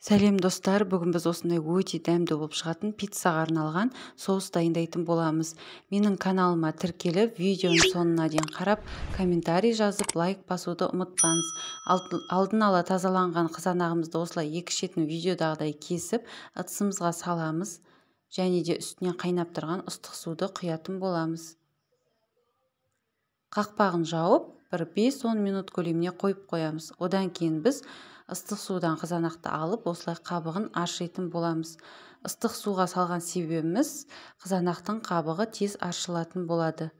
Сәлем, достар! Бүгін біз осындай өте дәмді болып шығатын пиццаға арналған соус дайындайтын боламыз. Менің каналыма тіркеліп, видеоның соңына дейін қарап, комментарий жазып, лайк басуды ұмытпаңыз. Алдын ала тазаланған қызанағымызды осылай екі шетін видеодағыдай кесіп, ыдысымызға саламыз және де үстіне қайнап тұрған ыстық суды құятын боламыз. Қақпағын жауып, бір 5-10 минут көлеміне қойып қоямыз. Одан кейін біз ыстық судан қызанақты алып, осылай қабығын аршитын боламыз. Ыстық суға салған себебіміз, қызанақтың қабығы тез аршылатын болады.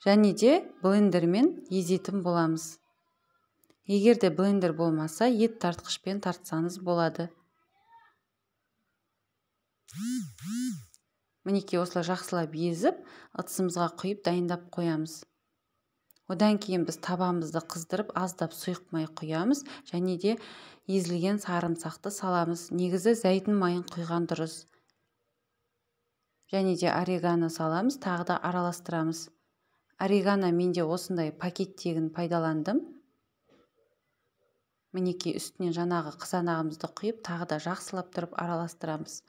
Және де блендермен езетін боламыз. Егер де блендер болмаса, ет тартқышпен тартсаңыз болады. Мінекей, осылай жақсылап езіп, ыдысымызға құйып дайындап қоямыз. Одан кейін біз табамызды қыздырып, аздап сұйық май құямыз және де езілген сарымсақты саламыз. Негізі зәйтүн майын құйған дұрыс. Және де орегано саламыз, тағы да араластырамыз. Орегано менде осындай пакеттегін пайдаландым. Мінекей, үстінен жаңағы қызанағымызды құйып, тағы да жақсылап тұрып араластырамыз.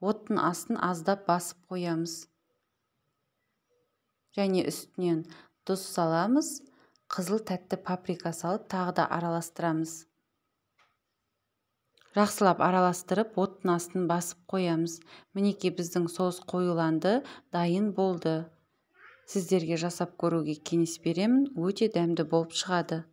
Оттың астын аздап басып қоямыз. Және үстінен тұз саламыз, қызыл тәтті паприка салып, тағы да араластырамыз. Жақсылап араластырып, оттың астын басып қоямыз. Мінекей, біздің соус қоюланды, дайын болды. Сіздерге жасап көруге кеңес беремін, өте дәмді болып шығады.